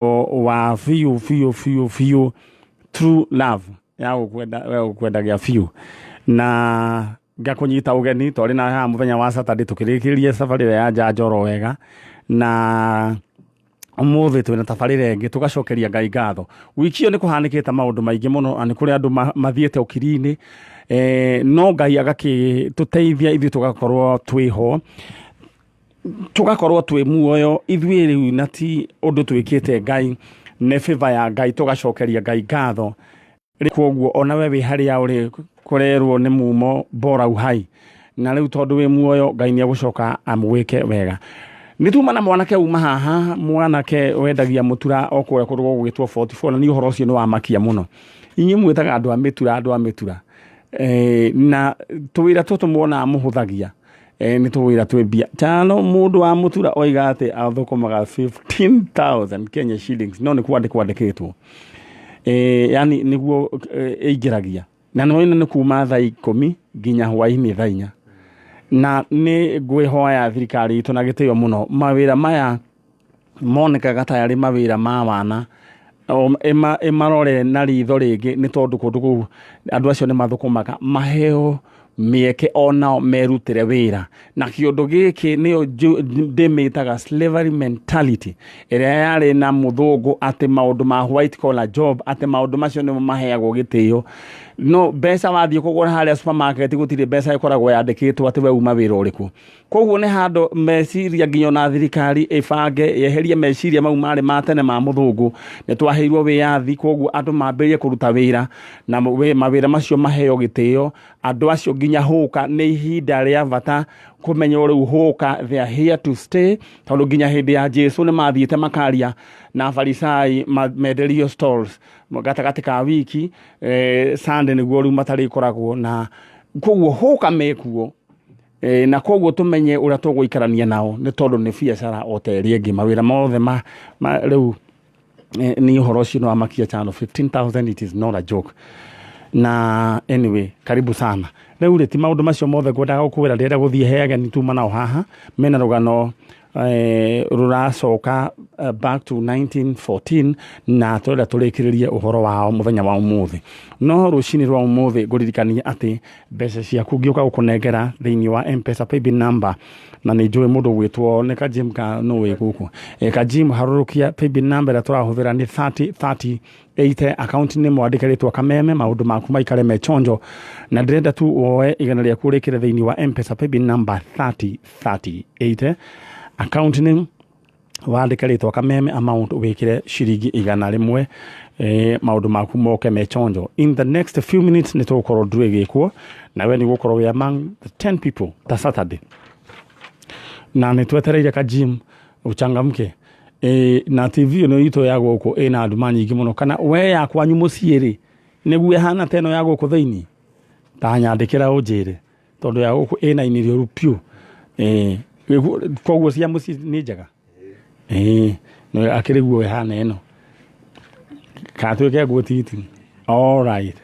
Wa biũ biũ biũ biũ, true love ya gũkwenda, we gũkwendagia biũ na ngakũnyita ũgeni. Twarĩ na haha mũthenya wa Saturday, tũkĩrĩkĩrĩria sabarĩ ĩrĩa ya njanjo wega, na ũmũthĩ twĩna tabarĩra ĩngĩ. Tũgacokeria Ngai ngatho. Wiki ĩyo nĩ kũhanĩkĩte maũndũ maingĩ mũno, na nĩ kũrĩ andũ mathiĩte ũkiri-inĩ, no Ngai agakĩtũteithia ithuĩ tũgakorwo twĩho, tũgakorwo twĩ muoyo ithuĩ rĩu, na ti ũndũ twĩkĩte Ngai, nĩ favor ya Ngai. Tũgacokeria Ngai ngatho. Koguo ona we wĩ harĩa ũrĩ, kũrerwo nĩ mumo bora uhai, na rĩu tondũ wĩ muoyo, Ngai nĩ egũcoka amwĩke wega. Nĩ tuma na mwanake uma haha, mwanake wendagia mũtura o kũrĩa kũndũ gũgwĩtwo 44, na niĩ ũhoro ũcio nĩ wamakia mũno. Inyuĩ mwĩtaga andũ a mĩtura, andũ a mĩtura, na tũwĩra tũtũ muonaga mũhũthagia, nĩ tũwĩra twĩ mbia tano. Mũndũ wa mũtura oiga atĩ athũkũmaga 15,000 Kenya shillings, no nĩ kwandĩkwo andĩkĩtwo, yani nĩguo ĩingĩragia, na nĩ nĩ kuma thaa 10 nginya hwaĩ-inĩ thaa 4. Na nĩ ngwĩhoya thirikari itũ na gĩtĩo mũno, mawĩra maya monekaga ta arĩ mawĩra ma wana, ĩmarore na ritho rĩngĩ, nĩ tondũ kũndũ kũu andũ acio nĩ mathũkũmaga, maheo mĩeke onao merutĩre wĩra. Na kĩũndũ gĩkĩ nĩyo ndĩmĩtaga slavery mentality ĩrĩa yarĩ na mũthũngũ, atĩ maũndũ ma white collar job, atĩ maũndũ macio nĩmo maheagwo gĩtĩo, no mbeca wathiĩ kũgũra harĩa supermarket, gũtirĩ mbeca ĩkoragwo yandĩkĩtwo atĩ we uma wĩra ũrĩkũ. Koguo nĩ handũ meciria nginya ona thirikari ĩbange yeherie meciria mau marĩ ma tene ma mũthũngũ. Nĩ twaheirwo wĩyathi, koguo andũ mambĩrĩrie kũruta wĩra na mawĩra macio maheo gĩtĩo andũ acio nginya hũka. Nĩ ihinda rĩa bata kũmenya rĩu hũka, they are here to stay, tondũ nginya hĩndĩ ya Jesu nĩ mathiĩte makaria na Farisai menderio stalls gatagatĩ ka wiki, Sunday nĩguo rĩu matarĩkoragwo na. Koguo hũka mekuo, na koguo tũmenye ũrĩa tũgũikarania nao, nĩ tondũ nĩ biacara o ta ĩrĩa ĩngĩ, mawĩra mothe ma rĩu. Nĩ ũhoro ũcio nĩ wamakia chano 15,000, it is not a joke. Na anyway, karibu sana. Rĩu rĩ, ti maũndũ macio mothe ngwendaga gũkwĩra. Ndĩrenda gũthiĩ he ageni tuma nao haha mena rũgano rũracoka back to 1914, na tũrenda tũrĩkĩrĩrie ũhoro wao mũthenya wa ũmũthĩ. No rũcinĩ rwa ũmũthĩ ngũririkanie atĩ mbeca ciaku ngĩũka gũkũnengera thĩinĩ wa M-Pesa paybill number, na nĩ njũĩ mũndũ gwĩtwo nĩ Kajim ka nũ wĩ gũkũ, Kajim, harũrũkia paybill number ĩrĩa tũrahũthĩra nĩ 30 30 80, account nĩ mwandĩke rĩtwa Kameme, maũndũ maku maikare me chonjo. Na ndĩrenda tu woe 100 rĩaku ũrĩkĩre thĩinĩ wa M-Pesa paybill number 30 30 80, account nĩ wandĩke rĩtwa Kameme, amount wĩkĩre ciringi 100, maũndũ maku moke me chonjo. In the next few minutes nĩ tũgũkorwo ndũ ĩgĩkwo, na we nĩ gũkorwo wĩ among the 10 people ta Saturday. Na nĩ twetereire Kajim uchangamke, na TV ĩno itũ ya gũkũ ĩna nduma nyingĩ mũno. Kana we ya kwanyu mũciĩ rĩ, nĩguo ĩhana ta ĩno ya gũkũ thĩinĩ? Ta nyandĩkĩra ũnjĩre, tondũ ya gũkũ ĩna ini rĩũru piũ. Koguo cia mũciĩ nĩ njega, akĩrĩ guo ĩhana ĩno kana twĩke nguo titi. Alright,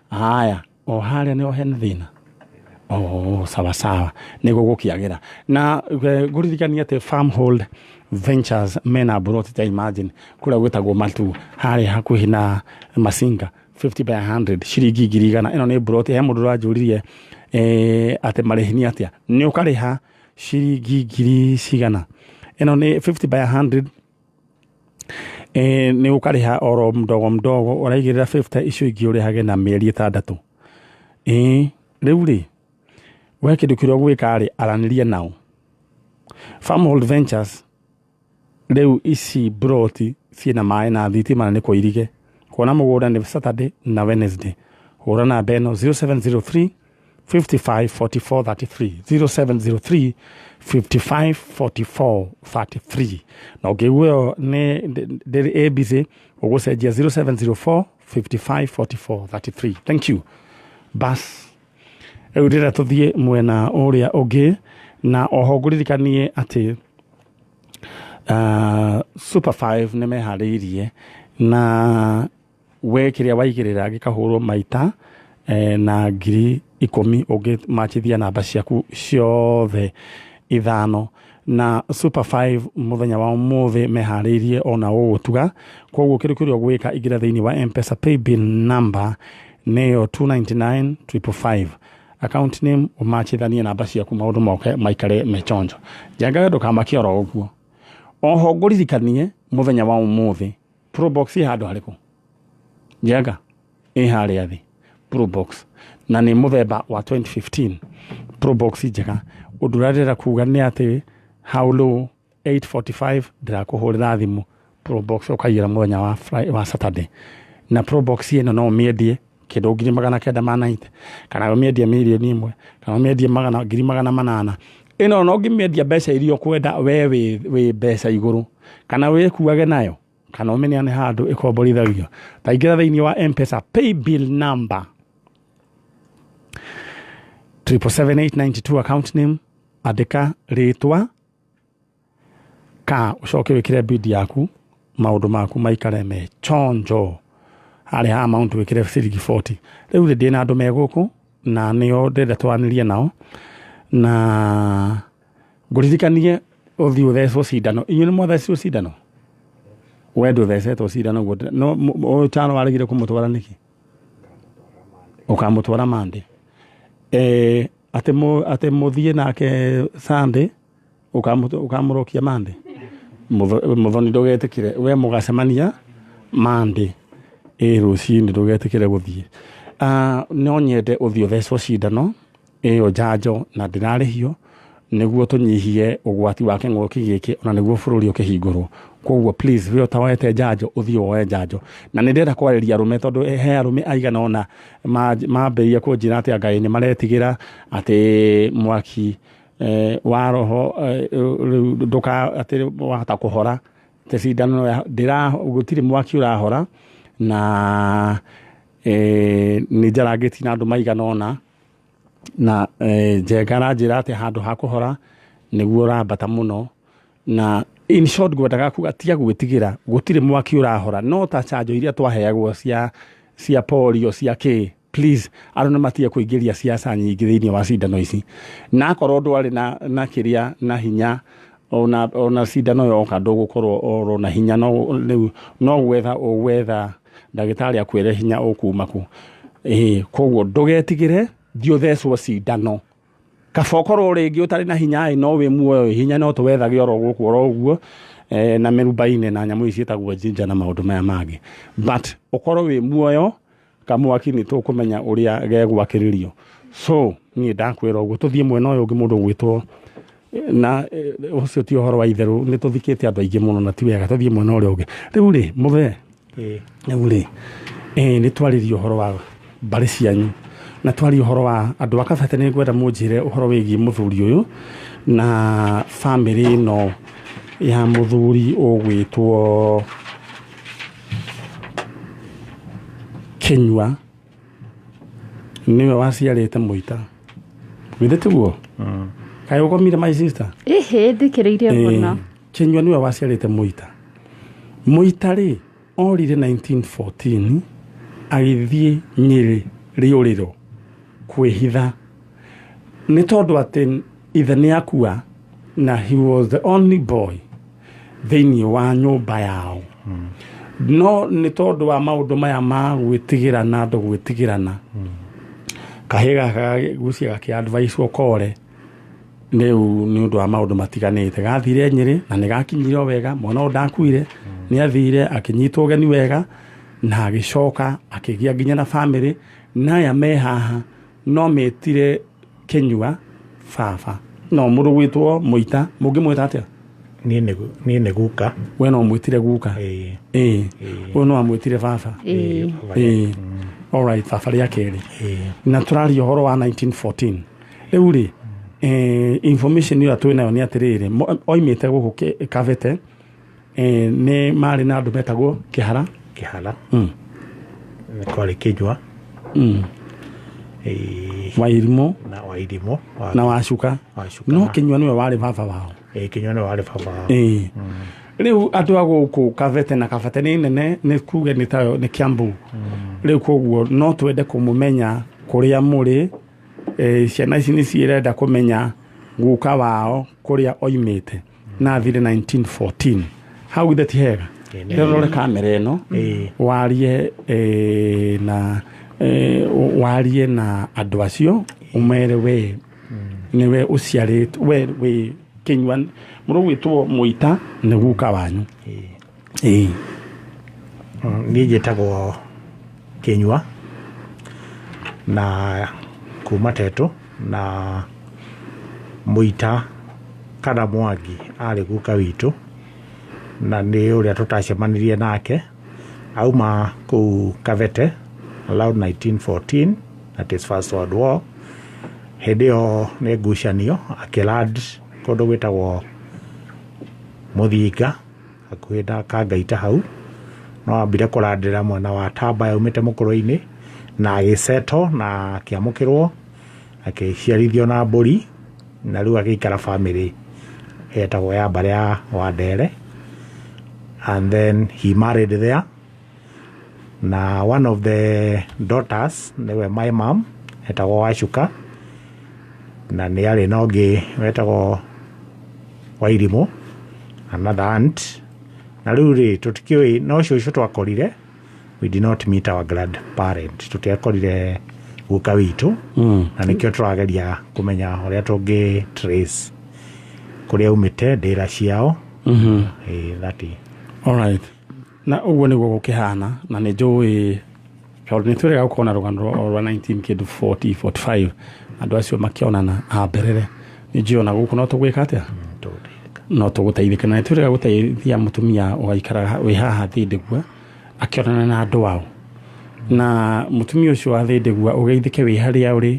haya, o harĩa nĩho hena thĩna. Oh, sawa sawa, nĩguo gũkĩagĩra. Na ngũririkania atĩ Farmhold Ventures mena mburoti, ta imagine, kũrĩa gwĩtagwo Matu, harĩa hakuhĩ na Masinga, 50 by 100, ciringi 100,000. Ĩno nĩ mburoti. He mũndũ ũranjũririe, atĩ marĩhi nĩ atĩa? Nĩ ũkarĩha ciringi ngiri cigana? Ĩno nĩ 50 by 100, nĩ ũkarĩha oro mdogo mdogo, ũraigĩrĩra 50, icio ingĩ ũrĩhage na mĩeri 6. Rĩu rĩ, we kĩndũ kĩrĩa ũgwĩka rĩ, aranĩria nao Farmhold Ventures. Rĩu ici mburoti ciĩna maĩ na thitima na nĩ kũirige. Kuona mũgũnda nĩ Saturday na Wednesday. Hũra namba ĩno, 0703 55 44 33, 0703 55 44 33. Na ũngĩigua ĩyo nĩ ndĩrĩ ĩ busy, ũgũcenjia 0704 55 44 33. Thank you. Bas, rĩu ndĩrenda tũthiĩ mwena ũrĩa ũngĩ, na oho ngũririkanie atĩ Super 5 nĩ meharĩirie, na we kĩrĩa waigĩrĩra gĩkahũrwo maita na 10,000 ũngĩmachithia namba ciaku ciothe ithano. Na Super 5 mũthenya wa ũmũthĩ meharĩirie ona ũgũtuga. Koguo kĩndũ kĩrĩa ũgwĩka, ingĩra thĩinĩ wa M-Pesa paybill number nĩyo 299 555, account name ũmachithanie namba ciaku, maũndũ moke maikare mechonjo. Njengaga ndũkamakie oro ũguo. Oho ngũririkanie mũthenya wa ũmũthĩ Probox ĩ handũ harĩkũ? Njenga ĩ harĩa thĩ Probox, na nĩ mũthemba wa 2015 Probox njega. Ũndũ ũrĩa ndĩrenda kuga nĩ atĩ how low 8:45 ndĩrakũhũrĩra thimũ, Probox ũkaiyĩra mũthenya wa Friday, wa Saturday. Na Probox ĩno no ũmĩendie kĩndũ 990,000, kana ũmĩendie 1,000,000, kana ũmĩendie magana 800,000. Ĩno no ũngĩmĩendia mbeca iria ũkwenda we wĩ mbeca igũrũ, kana wĩkuage nayo, kana ũmĩneane handũ ĩkomborithagio. Ta ingĩra thĩinĩ wa M-Pesa paybill number 777892, account name andĩka rĩtwa ka ũcoke wĩkĩre bid yaku, maũndũ maku maikare me chonjo. Harĩa ha amount wĩkĩre ciringi 40. Rĩu rĩ, ndĩna andũ me gũkũ na nĩo ndĩrenda twaranĩrie nao, na ngũririkanie ũthiĩ ũthecwo cindano. Inyuĩ nĩ mwathecirwo cindano? We ndũthecetwo cindano guo no ũyũ Tano waregire kũmũtwara nĩkĩ? Ũkamũtwara Monday. Atĩ mũthiĩ nake Sunday, ũkamũrokia Monday. Mũthoni, ndũgetĩkĩre we mũgacemania Monday ĩ rũcinĩ, ndũgetĩkĩre gũthiĩ. Ah, no nyende ũthiĩ ũthecwo cindano ĩyo njanjo na ndĩrarĩhio, nĩguo tũnyihie ũgwati wa kĩng'ũki gĩkĩ, ona nĩguo bũrũri ũkĩhingũrwo. Koguo please, we ũtawoete njanjo, ũthiĩ woe njanjo. Na nĩ ndĩrenda kwarĩria arũme, tondũ he arũme aigana ũna mambĩrĩria kũnjĩra atĩ Ngai nĩ maretigĩra atĩ mwaki wa roho rĩu ndũka atĩ wahota kũhora atĩ cindano ndĩra gũtirĩ mwaki ũrahora. Na nĩ njarangĩtie na andũ maigana ũna, na Njenga aranjĩra atĩ handũ ha kũhora nĩguo ũrambata mũno. Na in short, ngwendaga kuga tiga gwĩtigĩra, gũtirĩ mwaki ũrahora. No ta chanjo iria twaheagwo cia polio, cia kĩ, please, andũ nĩ matige kũingĩria ciaca nyingĩ thĩinĩ wa cindano ici. Na akorwo ndwarĩ na kĩrĩa na hinya, ona cindano yoka ndũgũkorwo oro na hinya. No rĩu no gwetha ũgwetha ndagĩtarĩ akwĩre hinya ũkuma kũ. Ĩĩ, koguo ndũgetigĩre, thiĩ ũthecwo cindano. Kaba ũkorwo rĩngĩ ũtarĩ na hinya ĩ, no wĩ muoyo. Hinya no tũwethage oro gũkũ oro ũguo, na mĩrumba-inĩ na nyamũ ici ciĩtagwo ginger na maũndũ maya mangĩ, but ũkorwo wĩ muoyo. Kamwaki nĩ tũkũmenya ũrĩa gegwakĩrĩrio. So niĩ ndakwĩra ũguo. Tũthiĩ mwena ũyũ ũngĩ, mũndũ ũgwĩtwo na ũcio ti ũhoro wa itherũ, nĩ tũthikĩte andũ aingĩ mũno na ti wega. Tũthiĩ mwena ũrĩa ũngĩ rĩu rĩ, mũthee. Rĩu rĩ, nĩ twarĩrie ũhoro wa mbarĩ cianyu na twarie ũhoro wa andũ a Kabete. Nĩ ngwenda mũnjĩre ũhoro wĩgiĩ mũthuri ũyũ na bamĩrĩ ĩno ya mũthuri ũgwĩtwo Kĩnyua, nĩwe waciarĩte Mũita. Githĩ tiguo? Kaĩ ũkomire, my sister? Ĩhĩ, thikĩrĩirie mũno. Kĩnyua nĩwe waciarĩte Mũita. Mũita rĩ, orire 1914 agĩthiĩ Nyĩrĩ rĩũrĩro kwĩhitha, nĩ tondũ atĩ ithe nĩ akua na he was the only boy thĩinĩ wa nyũmba yao. No nĩ tondũ wa maũndũ maya ma gwĩtigĩrana, andũ gwĩtigĩrana, kahĩ gaka gucia gakĩ advice ũkore rĩu nĩ ũndũ wa maũndũ matiganĩte, gathire Nyĩrĩ na nĩ gakinyire o wega. Mwana ũyũ ndakuire, nĩ athire akĩnyitwo ũgeni wega na agĩcoka akĩgĩa nginya na bamĩrĩ. Na aya me haha no metire Kĩnyua baba, no mũndũ gwĩtwo Mũita mũngĩmwĩta atĩa? Niĩ nĩ guka. We no mwĩtire guka? Ĩĩ. Ĩĩ, ũyũ no amwĩtire baba? Ĩĩ. Ĩĩ, alright, baba rĩa kerĩ. Ĩĩ. Na tũraria ũhoro wa 1914 rĩu rĩ, information ĩrĩa twĩ nayo nĩ atĩrĩrĩ, oimĩte gũkũ Kabete, nĩ marĩ na andũ metagwo Kĩhara. Kĩhara. Nĩ kwarĩ Kĩnyua. Ĩĩ. Wairimũ. Na Wairimũ. Na Wacuka. Wacuka. No Kĩnyua nĩwe warĩ baba wao. Ĩĩ, Kĩnyua nĩwe warĩ baba wao. Ĩĩ. Rĩu andũ a gũkũ Kabete, na Kabete nĩ nene, nĩ kuge nĩ tayo nĩ Kiambu rĩu, koguo no twende kũmũmenya kũrĩa mũrĩ. Ciana ici nĩ cirenda kũmenya guka wao kũrĩa oimĩte. Na athire 1914. Hau githĩ ti hega? Ĩĩ, nĩ Rĩu rore kamera ĩno, warie na warie na andũ acio, ũmere we nĩwe ũciarĩtwo, we wĩ Kĩnyua, mũrũ gwĩtwo Mũita nĩ guka wanyu. Ĩĩ. Niĩ njĩtagwo Kĩnyua na kuma Tetũ, na Mũita kana Mwangi arĩ guka witũ, na nĩ ũrĩa tũtacemanirie nake. Auma kũu Kabete around 1914, that is First World War. Hĩndĩ ĩyo nĩ ngucanio, akĩland kũndũ gwĩtagwo Mũthinga hakuhĩ na Kangaita hau. No ambire kũrandĩra mwena wa Tamba yaumĩte mũkũrũ-inĩ, na agĩceto na akĩamũkĩrwo, akĩciarithio na mbũri, na rĩu agĩikara family yetagwo ya mbarĩ ya Wandere. And then he married there, na one of the daughters nĩwe my mom, etagwo Wacuka, na nĩ arĩ na ũngĩ wetagwo Wairimũ, another aunt. Na rĩu rĩ, tũtikĩũĩ, no cũcũ twakorire. We did not meet our grandparent, tũtiakorire guka witũ, na nĩkĩo tũrageria kũmenya ũrĩa tũngĩ trace kũrĩa aumĩte, ndĩra ciao. Ĩĩ, that is. Alright. Na ũguo nĩguo gũkĩhana, na nĩ njũĩ tondũ nĩ twĩrĩga gũkorwo na rũgano rwa 19 kĩndũ 40 45, andũ acio makĩonana a mberere. Nĩ njũĩ ona gũkũ no tũgwĩka atĩa, no tũgũteithĩka, na nĩ twĩrĩga gũteithia mũtumia ũgaikara wĩ haha Thĩndĩgua akĩonana na andũ ao. Na mũtumia ũcio wa Thĩndĩgua, ũgeithĩke wĩ harĩa ũrĩ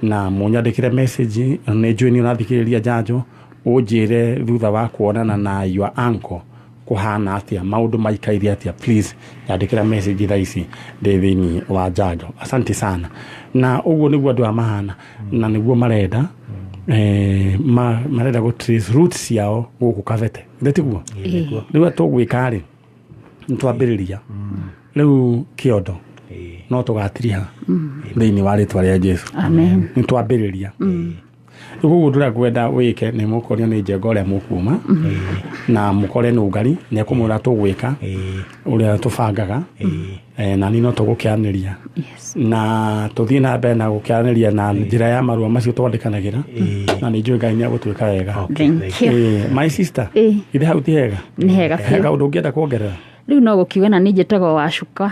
na mũnyandĩkĩre message. Nĩ njũĩ nĩ ũrathikĩrĩria njanjo, ũnjĩre thutha wa kuonana na your uncle kũhana atĩa, maũndũ maikaire atĩa. Please nyandĩkĩra message thaa ici ndĩ thĩinĩ wa njanjo. Asante sana. Na ũguo nĩguo andũ aya mahana, na nĩguo marenda, marenda gũ trace roots ciao gũkũ Kabete. Githĩ tiguo? Rĩu tũgwĩka rĩ, nĩ twambĩrĩria rĩu kĩondo, no tũgatiriha thĩinĩ wa rĩtwa rĩa Jesu. Amen. Nĩ twambĩrĩria rĩu. Koguo ndũrĩa ngwenda wĩke nĩ mũkorio nĩ njenga ũrĩa mũkuma na mũkore nũngari nĩ ekũmwĩra tũgwĩka ũrĩa tũbangaga. Na niĩ no tũgũkĩanĩria na tũthiĩ na mbere na gũkĩaranĩria na njĩra ya marũa macio twandĩkanagĩra, na nĩ njũĩ Ngai nĩ agũtuĩka wega. Okay, Thank thank you. you. My sister, githĩ hau ti hega? Nĩ hega He biũ. kaũndũ ũngĩenda kuongerera? Rĩu no gũkiuga na niĩ njĩtagwo Wacuka,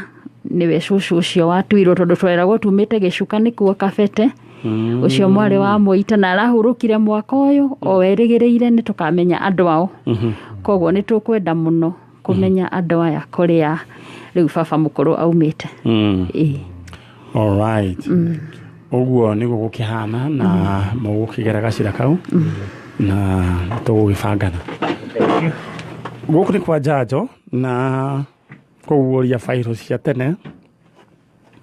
nĩwe cũcũ ũcio watuirwo, tondũ tweragwo tumĩte Gĩcuka nĩkuo Kabete. Ũcio mwarĩ wa Mũita na arahurũkire mwaka ũyũ o erĩgĩrĩire nĩ tũkamenya andũ ao. Koguo nĩ tũkwenda mũno kũmenya andũ aya kũrĩa rĩu baba mũkũrũ aumĩte. Ĩĩ. Alright. Ũguo nĩguo gũkĩhana, na mũgũkĩgera gacĩra kau na tũgũgĩbangana. Gũkũ nĩ kwa njanjo na kũguũria bairũ cia tene,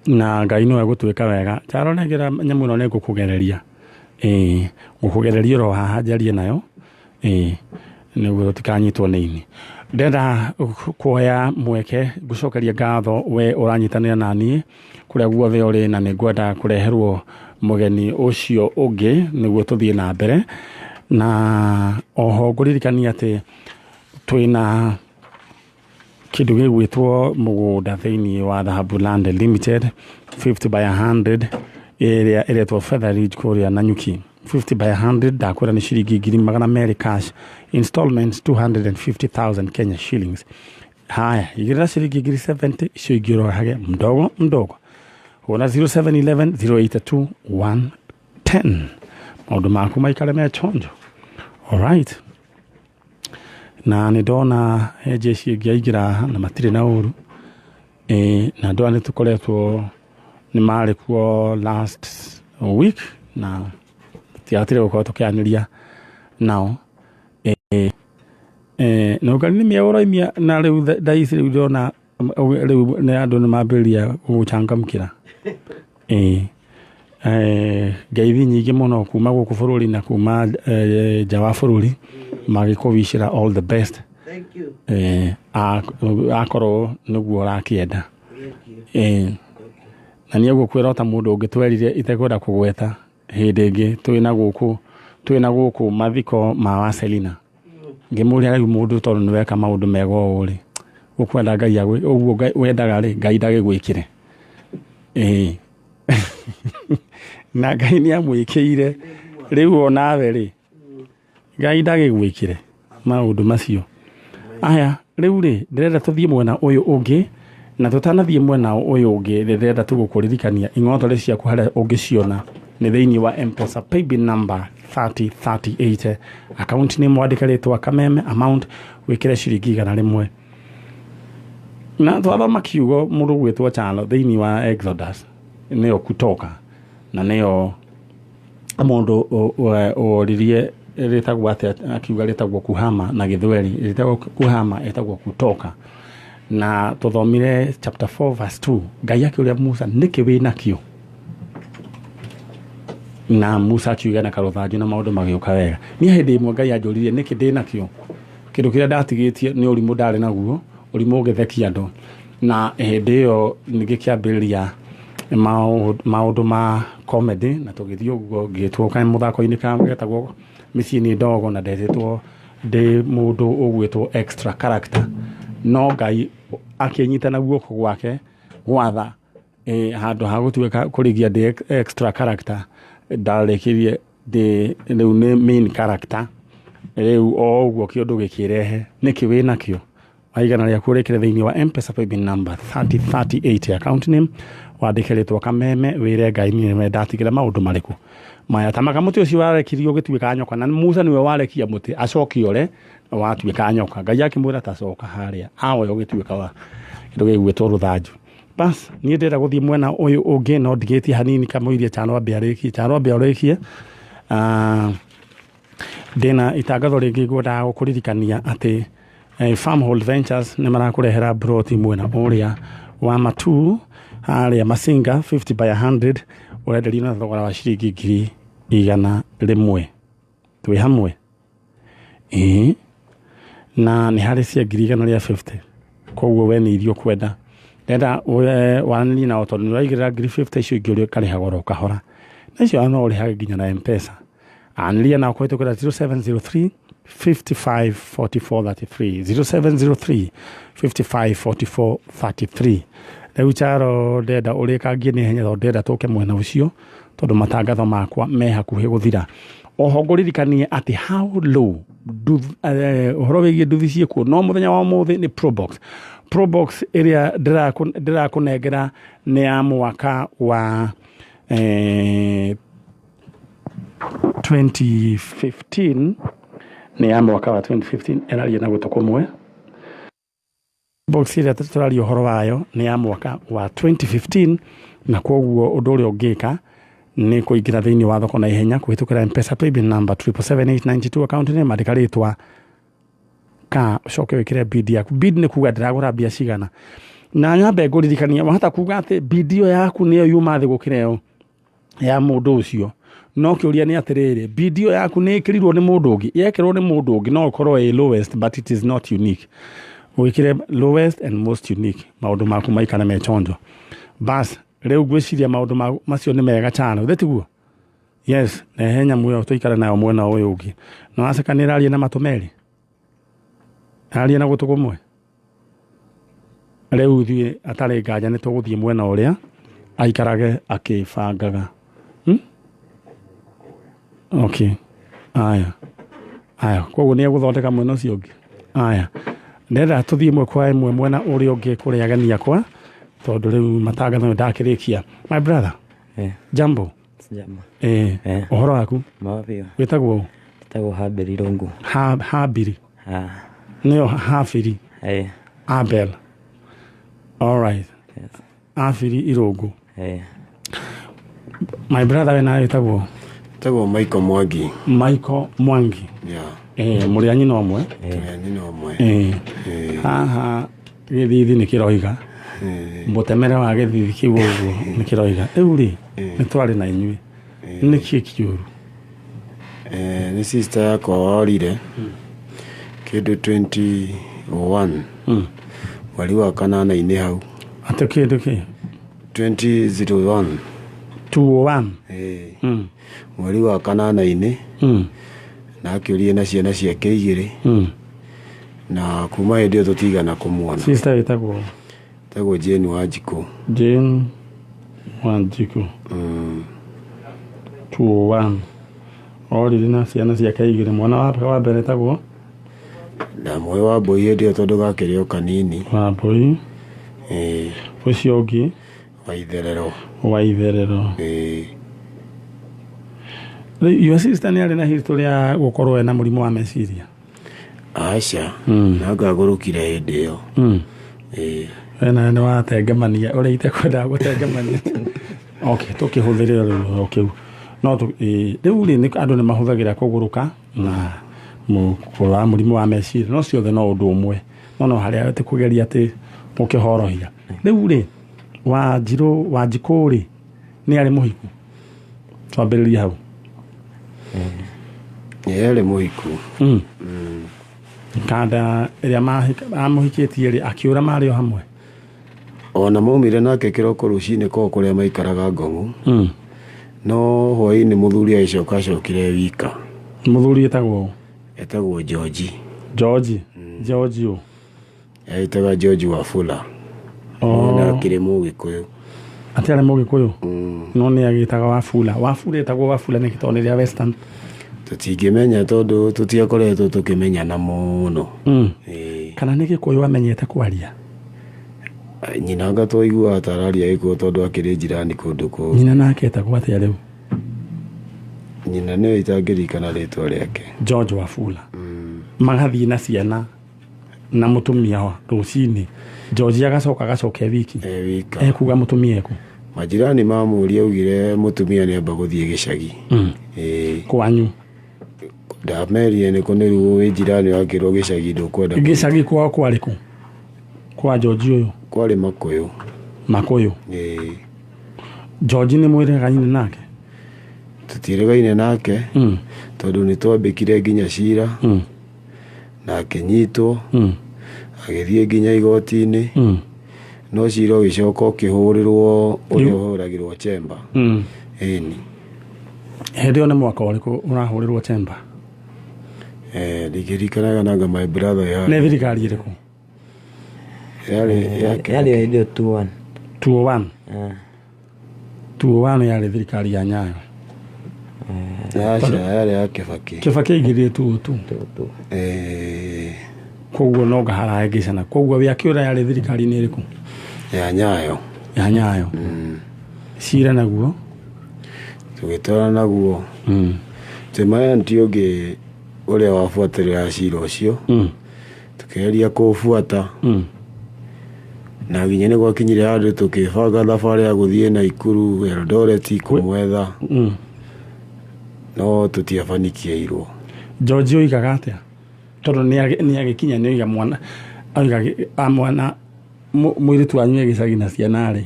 na Ngai nĩwe gũtuĩka wega. Njaro nengera nyamũ ĩno, nĩ ngũkũgereria, ĩĩ, ngũkũgereria oro haha njarie nayo, ĩĩ, nĩguo tũtikanyitwo nĩ ini. Ndenda kuoya mweke ngũcokeria ngatho we ũranyitanĩra na niĩ kũrĩa guothe ũrĩ, na nĩ ngwenda kũreherwo mũgeni ũcio ũngĩ nĩguo tũthiĩ na mbere. Na oho ngũririkania atĩ twĩna kĩndũ gĩgwĩtwo mũgũnda thĩinĩ wa Dhahabu Land Limited, 50 by 100, ĩrĩa ĩretwo Feather Ridge kũrĩa Nanyuki. 50 by 100, ndakwĩra nĩ ciringi 200,000 cash, installments 250,000 Kenya shillings. Haya, igĩrĩra ciringi 70,000, icio ingĩ ũrohage mdogo mdogo. Hũra 0711 082 110, maũndũ maku maikare me chonjo. Alright, na nĩ ndona he jeshi ĩngĩ yaingĩra haha na matirĩ na ũru. Na andũ aya nĩ tũkoretwo, nĩ marĩ kuo last week na tiahatire gũkorwo tũkĩaranĩria nao. Na ũngari nĩ mĩega ũroimia, na rĩu thaa ici rĩu ndĩrona rĩu nĩ andũ nĩ mambĩrĩria gũgũcangamkĩra. Ngeithi nyingĩ mũno kuma gũkũ bũrũri na kuma nja wa bũrũri magĩkũwicĩra all the best. Thank you. Akorwo nĩguo ũrakĩenda. Thank you. Na nĩ egũkwĩra ota mũndũ ũngĩ twerire itekwenda kũgweta hĩndĩ ĩngĩ twĩna gũkũ mathiko ma wa Selina. Ngĩmũria rĩu mũndũ tondũ nĩ weka maũndũ mega ũũ rĩ, ũkwenda Ngai ũguo wendaga rĩ, Ngai ndagĩgwĩkĩre. Ĩĩ. Na Ngai nĩ amwĩkĩire. Rĩu onawe rĩ, Ngai ndagĩgwĩkĩre maũndũ macio. Aya, rĩu rĩ, ndĩrenda tũthiĩ mwena ũyũ ũngĩ, na tũtanathiĩ mwena ũyũ ũngĩ, ndĩrenda tu gũkũririkania ing'otore ciaku harĩa ũngĩciona nĩ thĩinĩ wa M-Pesa paybill number 3038. Account name wandĩke rĩtwa Kameme, amount wĩkĩre ciringi 100. Na twathoma kiugo mũndũ gwĩtwo Chalo thĩinĩ wa Exodus, nĩyo kutoka, na nĩyo mũndũ oririe rĩtagwo atĩa, akiuga rĩtagwo kuhama na gĩthweri, rĩtagwo kuhama, ĩtagwo kutoka. Na tũthomire chapter 4 verse 2, Ngai akĩũria Musa nĩkĩ wĩ nakĩo, na Musa akiuga na karũthanju na maũndũ magĩũka wega. Niĩ hĩndĩ ĩmwe Ngai anjũririe nĩkĩ ndĩ nakĩo, kĩndũ kĩrĩa ndatigĩtie nĩ ũrimũ ndarĩ naguo, ũrimũ ũgĩthekia andũ. Na hĩndĩ ĩyo ngĩkĩambĩrĩria maũndũ ma comedy, na tũgĩthiĩ ũguo ngĩtwo mũthako-inĩ getagwo mĩciĩ nĩ ndogo, na ndetĩtwo ndĩ mũndũ ũgwĩtwo extra character. No Ngai akĩnyita na guoko gwake gwatha, handũ ha gũtuĩka kũrĩgia ndĩ extra character, ndarĩkirie ndĩ rĩu nĩ main character. Rĩu o ũguo kĩũndũ gĩkĩrehe nĩkĩ wĩ nakĩo, waigana rĩaku ũrĩkĩre thĩinĩ wa M-Pesa paybill number 3038, account name wandĩke rĩtwa Kameme, wĩre Ngai niĩ nĩwe ndatigĩra maũndũ marĩkũ maya. Tamaga mũtĩ ũcio warekirio ũgĩtuĩka nyoka, na Musa nĩwe warekia mũtĩ acoke ore watuĩka nyoka. Ngai akĩmwĩra tacoka harĩa aoya ũgĩtuĩka wa kĩndũ gĩgwĩtwo rũthanju. Bas, niĩ ndĩrenda gũthiĩ mwena ũyũ ũngĩ, no ndigĩtie hanini kamũirie Chalo ambe arĩkie. Chalo ambe ũrĩkie. Ndĩna itangatho rĩngĩ ngwendaga gũkũririkania atĩ Farmhold Ventures nĩ marakũrehera broti mwena ũrĩa wa Matuu harĩa Masinga 50 by 100, ũrenderio na thogora wa ciringi 100,000. Twĩ hamwe? Ĩĩ. Na nĩ harĩ cia 150,000, koguo we nĩ irio ũkwenda, ndenda waranĩrie nao tondũ nĩ ũraigĩrĩra 50,000, icio ingĩ ũkarĩha goro kahora, na icio no ũrĩhage nginya na M-Pesa. Anĩria nao kũhĩtũkĩra 0703 55 44 33, 0703 55 44 33. Rĩu Charo, ndenda ũrĩkangie nĩ ihenya tondũ ndĩrenda tũke mwena ũcio, tondũ matangatho makwa me hakuhĩ gũthira. Oho ngũririkanie atĩ how low ũhoro wĩgiĩ nduthi ciĩkuo, no mũthenya wa ũmũthĩ nĩ Probox. Probox ĩrĩa ndĩrakũnengera nĩ ya mwaka wa 2015, nĩ ya mwaka wa 2015, ĩraria na gũtũ kũmwe. Box ĩrĩa tũraria ũhoro wayo nĩ ya mwaka wa 2015, na koguo ũndũ ũrĩa ũngĩka nĩ kũingĩra thĩinĩ wa thoko na ihenya kũhĩtũkĩra M-Pesa paybill number 777892, account name andĩka rĩtwa ka, ũcoke wĩkĩre bid yaku. Bid nĩ kuga ndĩragũra mbia cigana. Na nyambe ngũririkania, wahota kuga atĩ bid ĩyo yaku nĩyo yuma thĩ gũkĩra ĩyo ya mũndũ ũcio, no kĩũria nĩ atĩrĩrĩ, bid ĩyo yaku nĩ ĩkĩrirwo nĩ mũndũ ũngĩ? Yekĩrwo nĩ mũndũ ũngĩ, no ĩkorwo ĩ lowest, but it is not unique. Wĩkĩre lowest and most unique, maũndũ maku maikare me chonjo. Bas, rĩu ngwĩciria maũndũ macio nĩ mega cyane, ũthĩ tiguo? Yes, nehe nyamũ ĩyo tũikare nayo mwena ũyũ ũngĩ. No aceka nĩ ĩraria na matũ merĩ, aria na gũtũ kũmwe. Rĩu ithuĩ atarĩ nganja nĩ tũgũthiĩ mwena ũrĩa aikarage akĩbangaga. Okay, aya aya, koguo nĩ egũthondeka mwena ũcio ũngĩ. Aya, ndĩrenda tũthiĩ ĩmwe kwa ĩmwe mwena ũrĩa ũngĩ kũrĩ ageni akwa, tondũ rĩu matangatho nĩ ndakĩrĩkia. My brother. Jambo. Sijambo. Ũhoro waku? Mwega biũ. Wĩtagwo ũ? Njĩtagwo Habili Irũngũ. Habili? Nĩyo Habili? Abel. All right. Yes. Habili Irũngũ. My brother, we nawe wĩtagwo? Tagwo Michael Mwangi. Michael Mwangi. Yeah. Mũrĩ a nyina ũmwe? Tũrĩ a nyina ũmwe. Haha gĩthithi nĩ kĩroiga, mũtemere wa gĩthithi kĩu ũguo nĩ kĩroiga. Rĩu rĩ, nĩ twarĩ na inyuĩ, nĩ kĩ kĩũru? Nĩ sister yakwa worire kĩndũ 21 mweri wa kanana-inĩ hau. Atĩ kĩndũ kĩ? 2001. 201. Mweri wa kanana-inĩ. Na akĩũrire na ciana ciake igĩrĩ. Na kuma hĩndĩ ĩyo tũtigana kũmuona. Sister wĩtagwo? Tagwo Jane Wanjikũ. Jane Wanjikũ. 201 orire na ciana ciake igĩrĩ. Mwana wake wa mbere etagwo? Ndamũĩ Wambũi hĩndĩ ĩyo tondũ gakĩrĩ o kanini. Wambũi. Ĩĩ. Ũcio ũngĩ? Waitherero. Waitherero. Ĩĩ. Rĩu your sister nĩ arĩ na history ya gũkorwo ena mũrimũ wa meciria? Aca. Na ngagũrũkire hĩndĩ ĩyo. Ĩĩ. Wena nĩ watengemania ũrĩa itekwendaga gũtengemania. Okay, tũkĩhũthĩre rĩu o kĩu. No rĩu rĩ andũ nĩ mahũthagĩra kũgũrũka na kũrwara mũrimũ wa meciria, no ciothe no ũndũ ũmwe. No harĩa atĩ kũgeria atĩ gũkĩhorohia. Rĩu rĩ Wanjirũ Wanjikũ rĩ nĩ arĩ mũhiku? Twambĩrĩrie hau. Nĩ arĩ mũhiku. Kanda ĩrĩa amũhikĩtie rĩ akĩũra marĩ o hamwe? Ona maumire nake kĩroko rũcinĩ kwao kũrĩa maikaraga Ngong'u. No hwaĩ-inĩ mũthuri agĩcoka acokire wika. Mũthuri etagwo? Etagwo George. George? George ũ? Etaga George Wafula. Na akĩrĩ Mũgĩkũyũ. Atĩ arĩ Mũgĩkũyũ? No nĩ agĩtaga Wafula. Wafula etagwo Wafula nĩkĩ tondũ nĩ rĩa Western? Tũtingĩmenya tondũ tũtiakoretwo tũkĩmenyana mũno. Kana nĩ Gĩkũyũ amenyete kwaria? Nyina anga twaiguaga ta araria Gĩkũyũ tondũ akĩrĩ jirani kũndũ kũu. Nyina nake etagwo atĩa rĩu? Nyina nĩwe itangĩririkana rĩtwa rĩake. George Wafula. Magathiĩ na ciana na mũtumia wa rũcinĩ. George agacoka agacoka e wiki. E wika. Ekuga mũtumia eku? Majirani mamũria augire mũtumia nĩ amba gũthiĩ gĩcagi. Kwanyu? Ndamerire nĩkũ nĩ ruo wĩ jirani wakĩrwo gĩcagi ndũkwenda. Gĩcagi kwao kwarĩ kũ? Kwa George ũyũ? Kwarĩ Makũyũ. Makũyũ? Ĩĩ. George nĩ mwĩrĩgaine nake? Tũtiĩrĩgaine nake. Tondũ nĩ twambĩkire nginya cira. Na akĩnyitwo. Agĩthiĩ nginya igoti-inĩ. No cira ũgĩcoka ũkĩhũrĩrwo ũrĩa ũhũragĩrwo chamber. Ĩni. Hĩndĩ ĩyo nĩ mwaka ũrĩkũ ũrahũrĩrwo chamber? Ndingĩririkanaga nanga my brother yarĩ. Nĩ thirikari ĩrĩkũ? Yarĩ ya Yarĩ hĩndĩ ĩyo 201. 201? 201 yarĩ thirikari ya Nyayo. Aca, yarĩ ya Kibaki. Kibaki aingĩrire 202. Koguo no ngaharangicana. Koguo wĩ akĩũra yarĩ thirikari-inĩ ĩrĩkũ? Ya Nyayo. Ya Nyayo. Cira naguo? Tũgĩtwara naguo. Tũmaya nti ũngĩ ũrĩa wabuatĩrĩra cira ũcio. Tũkĩgeria kũũbuata. Na nginya nĩ gwakinyire handũ tũkĩbanga thabarĩ ya gũthiĩ Naikuru Eldoret kũmwetha. No tũtiabanikiĩirwo. George oigaga atĩa? Tondũ nĩ agĩkinya nĩ oiga mwana oiga mwana mũirĩtu wanyu e gĩcagi na ciana rĩ.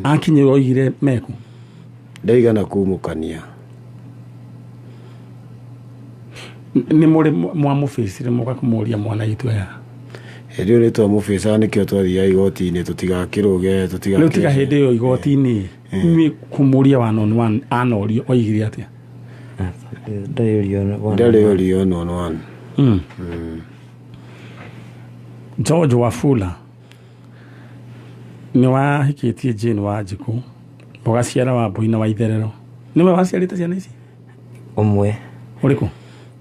Akinyĩrwo oigire meku? Ndaigana kumũkania. Nĩ mũrĩ mwamũbĩcire mũka kũmũria mwana itũ aya? Hĩndĩ ĩyo nĩ twamũbĩcaga nĩkĩo twathiaga igoti-inĩ tũtigakĩrũge tũtigakĩ. Rĩu tiga hĩndĩ ĩyo igoti-inĩ inyuĩ kũmũria one on one anorio oigire atĩa? Ndarĩ orio one on one. George Wafula nĩ wahikĩtie Jane Wanjikũ ũgaciara Wambũi na Waitherero. Nĩwe waciarĩte ciana ici? Ũmwe. Ũrĩkũ?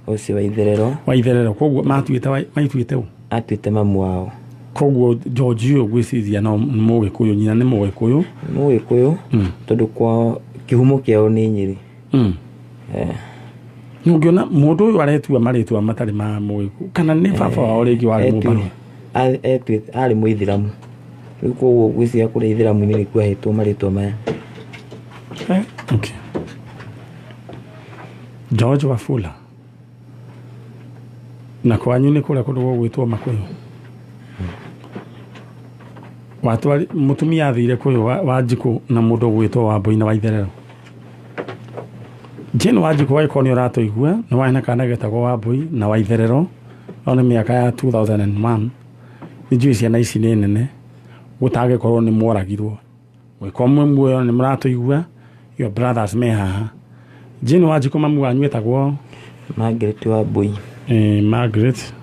Ũcio Waitherero. Waitherero. Koguo matuĩte maituĩte ũ? Atuĩte mamu wao. Koguo George ũyũ ngwĩciria no Mũgĩkũyũ, nyina nĩ Mũgĩkũyũ. Mũgĩkũyũ tondũ kwao kĩhumo kĩao nĩ Nyĩrĩ. Nũngĩona mũndũ ũyũ aretua marĩtwa matarĩ ma Mũgĩkũyũ kana nĩ baba wao rĩngĩ warĩ Mũmbarũ? Arĩ Mũithĩramu. Rĩu koguo ngwĩciria kũrĩa Ithĩramu-inĩ nĩkuo ahetwo marĩtwa maya. Okay. George Wafula. Na kwanyu nĩ kũrĩa kũndũ gũgwĩtwo Makũyũ. Watwari mũtumia athire kũyũ Wanjikũ na mũndũ ũgwĩtwo Wambũi na Waitherero. Jane Wanjikũ angĩkorwo nĩ ũratũigua nĩ warĩ na kana getagwo Wambũi na Waitherero no nĩ mĩaka ya 2001. Nĩ njũĩ ciana ici nĩ nene gũtangĩkorwo nĩ mworagirwo. Gwĩkorwo mwĩ muoyo nĩ mũratũigua, your brothers me haha. Jane Wanjikũ mamu wanyu etagwo? Margaret Wambui. Eh, Margaret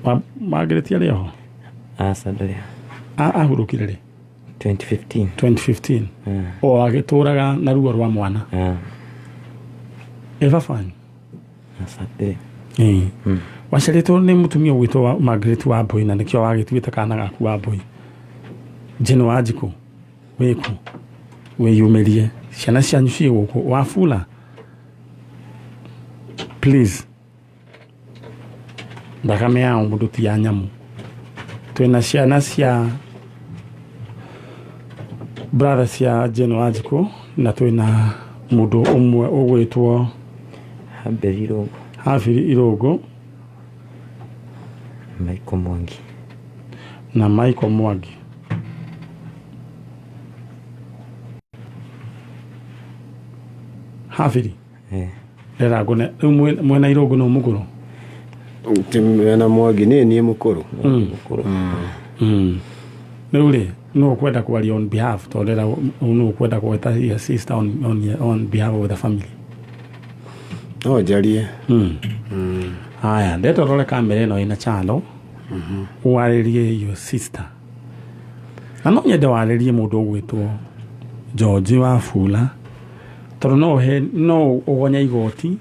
wa Margaret arĩ oho? Aca, ndarĩ. Ahurũkire rĩ? 2015. 2015. O agĩtũraga na ruo rwa mwana. Ĩ baba wanyu? Aca, ndarĩ. Ĩĩ. Waciarĩtwo nĩ mũtumia ũgwĩtwo wa Margaret Wambui, na nĩkĩo wagĩtuĩte kana gaku Wambui. Jane Wanjikũ, wĩkũ? Wĩyumĩrie, ciana cianyu ciĩ gũkũ. Wafula, please, thakame ya mũndũ ti ya nyamũ. Twĩna ciana cia brother cia Jane Wanjikũ, na twĩna mũndũ ũmwe ũgwĩtwo Haberi Irũngũ. Habiri Irũngũ. Michael Mwangi. Na Michael Mwangi. Habiri. Rera ngone rĩu mwena Irũngũ no mũkũrũ. Ti mena Mwangi, niĩ niĩ mũkũrũ. Mũkũrũ. Rĩu rĩ, nũ ũkwenda kwaria on behalf, tondũ rera nũ ũkwenda gweta your sister on behalf of the family? No njarie. Haya, ndetwo rore kamera ĩno ĩna channel, warĩrie your sister, na no nyende warĩrie mũndũ ũgwĩtwo George Wafula, tondũ no he no ũgonya igoti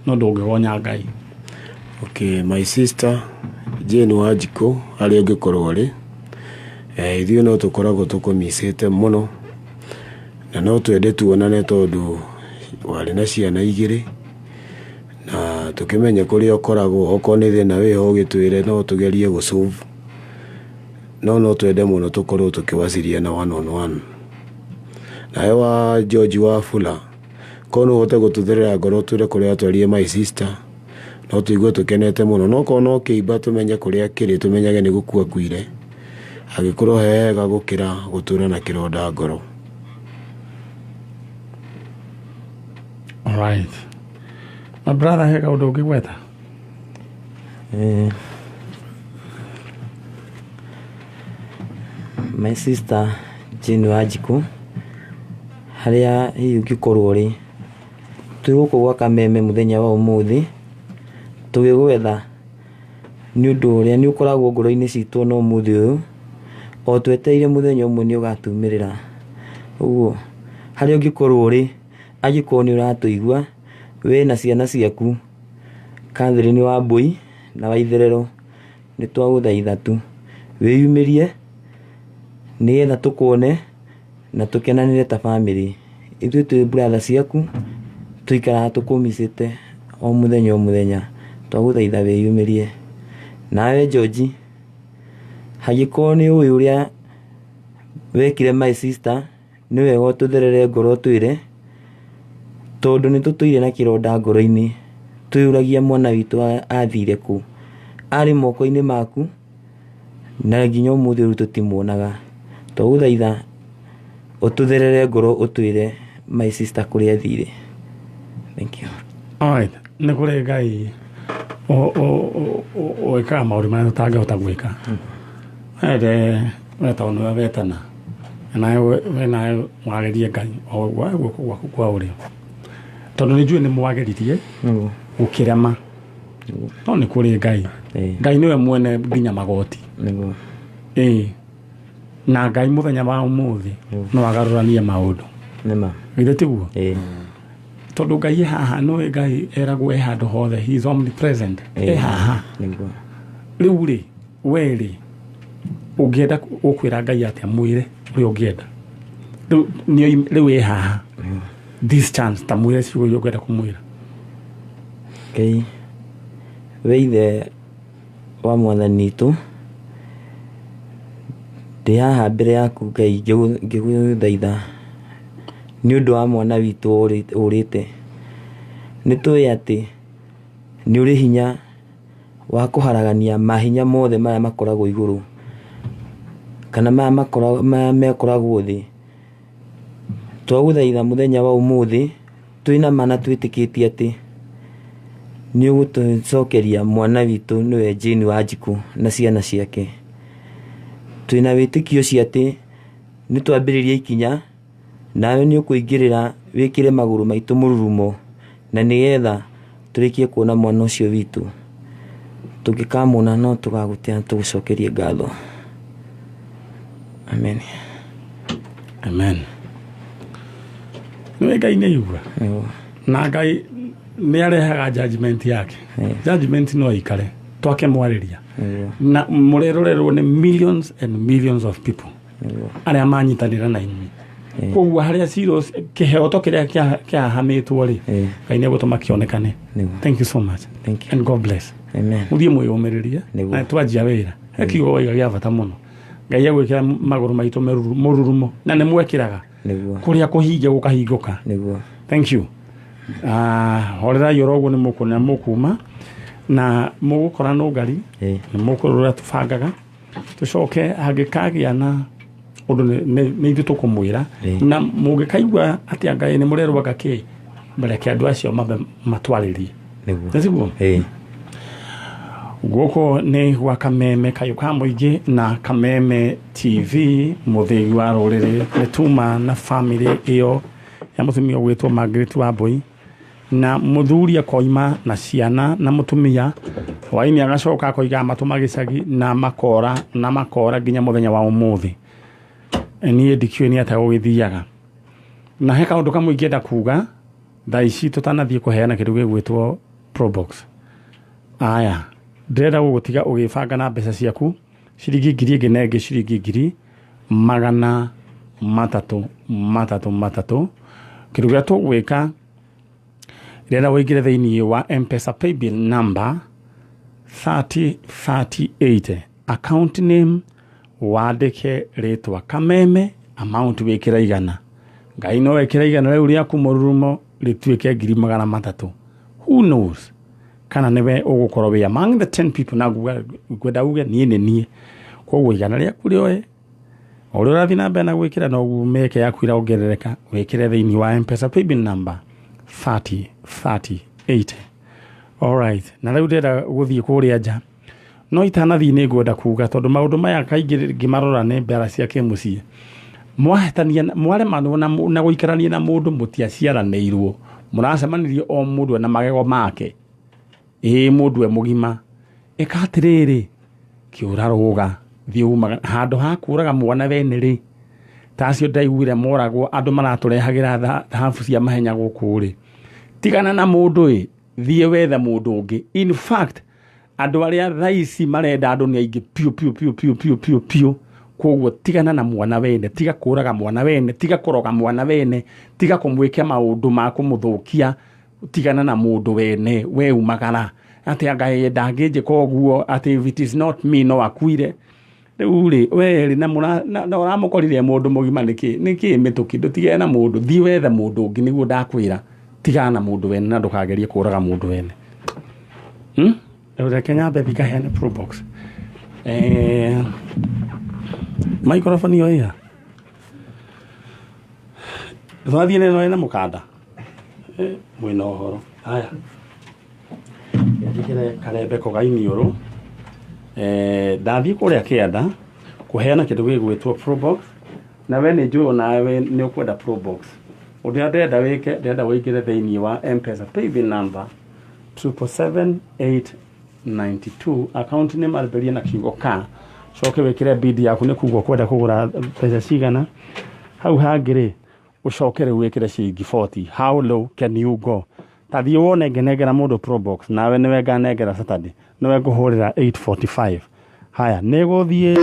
no ndũngĩgonya Ngai. Okay, my sister Jane Wanjikũ, harĩa ũngĩkorwo ũrĩ, ithuĩ no tũkoragwo tũkũmicĩte mũno, na no twende tuonane, tondũ warĩ na ciana igĩrĩ, na tũkĩmenye kũrĩa ũkoragwo. Okorwo nĩ thĩna wĩho, ũgĩtwĩre, no tũgerie gũ no twende mũno tũkorwo tũkĩwaciria na one on one. Nawe wa George Wafula, korwo no ũhote gũtũtherera ngoro, twĩre kũrĩa atwarire my sister, no tũigue tũkenete mũno. No korwo no kĩimba, tũmenye kũrĩa kĩrĩ, tũmenyage nĩ gũkua akuire, agĩkorwo hega gũkĩra gũtũra na kĩronda ngoro. Alright. My brother, he kaũndũ ũngĩgweta? My sister Jane Wanjikũ, harĩa hihi ũngĩkorwo ũrĩ, twĩ gũkũ gwa Kameme mũthenya wa ũmũthĩ tũgĩgwetha nĩ ũndũ ũrĩa nĩ ũkoragwo ngoro-inĩ citũ ona ũmũthĩ ũyũ, o twetereire mũthenya ũmwe nĩ ũgatumĩrĩra. Ũguo harĩa ũngĩkorwo ũrĩ, angĩkorwo nĩ ũratũigua, we na ciana ciaku Catherine Wambui na Waitherero, nĩ twagũthaitha tu wĩyumĩrie nĩgetha tũkuone na tũkenanĩre ta bamĩrĩ. Ithuĩ twĩ brother ciaku, tũikaraga tũkũmicĩte o mũthenya o mũthenya. Twagũthaitha wĩyumĩrie. Nawe George, hangĩkorwo nĩ ũĩ ũrĩa wekire my sister, nĩ wega ũtũtherere ngoro, ũtwĩre, tondũ nĩ tũtũire na kĩronda ngoro-inĩ, twĩyũragia mwana witũ athire kũ, arĩ moko-inĩ maku, na nginya ũmũthĩ ũyũ tũtimuonaga. Twagũthaitha ũtũtherere ngoro, ũtwĩre my sister kũrĩa athire. Thank you. Alright, nĩ kũrĩ Ngai wĩkaga maũndũ marĩa tũtangĩhota gwĩka. Ende we tondũ nĩwe wetana, nawe we nawe warĩrie Ngai o ũguo guoko gwaku kwa ũrĩo, tondũ nĩ njũĩ nĩ mwageririe gũkĩrema, no nĩ kũrĩ Ngai. Ngai nĩwe mwene nginya magoti. Ĩĩ, na Ngai mũthenya wa ũmũthĩ no agarũranie maũndũ. Nĩma. Githĩ tiguo? Ĩĩ. Tondũ Ngai e haha, nĩ Ngai eragwo e handũ hothe, he is omnipresent, e haha. Rĩu rĩ, we rĩ, ũngĩenda ũkwĩra Ngai atĩa? Mwĩre ũrĩa ũngĩenda rĩu. Rĩu ĩ haha this chance, ta mwĩre ciugo iria ũngĩenda kũmwĩra. Ngai, we ithe wa mwathani witũ, ndĩ haha mbere yaku Ngai ngĩgũthaitha nĩ ũndũ wa mwana witũ ũrĩte. Nĩ tũĩ atĩ nĩ ũrĩ hinya wa kũharagania mahinya mothe marĩa makoragwo igũrũ kana marĩa makoragwo thĩ. Twagũthaitha mũthenya wa ũmũthĩ, twĩna ma na twĩtĩkĩtie atĩ nĩ ũgũtũcokeria mwana witũ, nĩwe Jane Wanjikũ na ciana ciake. Twĩna wĩtĩkio ũcio atĩ nĩ twambĩrĩria ikinya, nawe nĩ ũkũingĩrĩra wĩkĩre magũrũ maitũ mũrurumo, na nĩgetha Tũrĩkie kuona mwana ũcio witũ. Tũngĩkamuona no tũgagũtĩa na tũgũcokerie ngatho. Amen. Amen. Nĩ Ngai nĩ igua. Nĩguo. Na Ngai nĩ arehaga judgment yake. Judgment no ikare twake mwarĩria. Nĩguo. Na mũrerorerwo nĩ millions and millions of people. Nĩguo. Arĩa manyitanĩra na inyuĩ. Koguo harĩa cira ũcio- kĩhoto kĩrĩa kĩahahamĩtwo rĩ, Ngai nĩ egũtũma kĩonekane. Nĩguo. Thank you so much. Thank you. And God bless. Amen. Mũthiĩ mwĩyũmĩrĩrie. Nĩguo. Na twanjia wĩra. He kiugo waiga gĩa bata mũno. Ngai egwĩkĩra magũrũ maitũ mũrurumo na nĩ mwekĩraga. Nĩguo. Kũrĩa kũhinge gũkahingũka. Nĩguo. Thank you. Horerai oro ũguo nĩ mũkuona mũkuma na mũgũkora nũngari nĩ mũkũrora tũbangaga tũcoke hangĩkagĩa na ũndũ nĩ ithuĩ tũkũmwĩra na mũngĩkaigua atĩ Ngai nĩ mũrerwo anga kĩ reke andũ acio mambe matwarĩrie. Nĩguo. Nĩ tiguo? Gũkũ nĩ gwa Kameme Kayũ ka Mũingĩ na Kameme TV mũthĩgi wa rũrĩrĩ nĩ tuma na famĩlĩ ĩyo ya mũtumia ũgwĩtwo Margaret Wambui na mũthuri akoima na ciana na mũtumia hwainĩ agacoka akoiga matũma gĩcagi na makora na makora nginya mũthenya wa ũmũthĩ. Niĩ ndikĩũĩ nĩ atĩa gũgĩthiaga. Na he kaũndũ kamwe ingĩenda kuga thaa ici tũtanathiĩ kũheana kĩndũ gĩgwĩtwo Probox. Aya, ndĩrenda gũgũtiga ũgĩbanga na mbeca ciaku ciringi ngiri ĩngĩ na ĩngĩ ciringi ngiri magana matatũ matatũ matatũ. Kĩndũ kĩrĩa tũgwĩka ndĩrenda ũingĩre thĩinĩ wa M-Pesa paybill number 3038 account name wandĩke rĩtwa Kameme amount wĩkĩre igana. Ngai no ekĩre igana rĩu rĩaku mũrurumo rĩtuĩke ngiri magana matatũ. Who knows? Kana nĩwe ũgũkorwo wĩ among the 10 people na ngwenda uge niĩ nĩ niĩ. Koguo igana rĩaku rĩoe o ũrĩa ũrathiĩ na mbere na gwĩkĩra noguo mĩeke yaku ĩrongerereka wĩkĩre thĩinĩ wa M-Pesa paybill number 3038. Alright, na rĩu ndĩrenda gũthiĩ kũrĩa nja no itanathiĩ nĩ ngwenda kuga tondũ maũndũ maya kaingĩ ngĩmarora nĩ mbara cia kĩmũciĩ. Mwahĩtania mwaremanwo na gũikarania na mũndũ mũtiaciaranĩirwo mũracemanirie o mũndũ na magego make ĩĩ mũndũ e mũgima ĩka atĩrĩrĩ kĩũra rũga thiĩ umaga handũ ha kũraga mwana wene rĩ ta acio ndaiguire moragwo andũ maratũrehagĩra thahabu cia mahenya gũkũ rĩ tigana na mũndũ ĩ thiĩ wethe mũndũ ũngĩ. In fact andũ arĩa thaa ici marenda andũ nĩ aingĩ piũ piũ piũ piũ piũ piũ piũ. Koguo tigana na mwana wene, tiga kũraga mwana wene, tiga kũroga mwana wene, tiga kũmwĩka maũndũ ma kũmũthũkia, tigana na mũndũ wene we umagara atĩ anga ndangĩnjĩka ũguo atĩ if it is not me no akuire. Rĩu rĩ we rĩ na ũramũkorire mũndũ mũgima nĩkĩ nĩkĩ mĩtũkĩ ndũtigane na mũndũ thiĩ wethe mũndũ ũngĩ nĩguo ndakwĩra tigana na mũndũ wene na ndũkagerie kũraga mũndũ wene. Rĩu reke nyambe thiĩ ngaheane Probox. Microphone ĩyo ĩha twathiĩ na ĩno ĩna mũkanda mwĩna ũhoro. Haya njĩkĩre karembeko ga iniũrũ. Ndathiĩ kũrĩa kĩanda kũheana kĩndũ gĩgwĩtwo Probox na we nĩ njũĩ onawe nĩ ũkwenda Probox. Ũndũ ũrĩa ndĩrenda wĩke ndĩrenda ũingĩre thĩinĩ wa M-Pesa paybill number 777892 account name ambĩrĩrie na kiugo ka coke wĩkĩre bid yaku nĩ kuga ũkwenda kũgũra mbeca cigana hau hangĩ rĩ ũcoke rĩu wĩkĩre ciringi 40. How low can you go? Ta thiĩ wone ngĩnengera mũndũ Probox nawe nĩwe nganengera Saturday nĩwe ngũhũrĩra 845. Haya nĩ gũthiĩ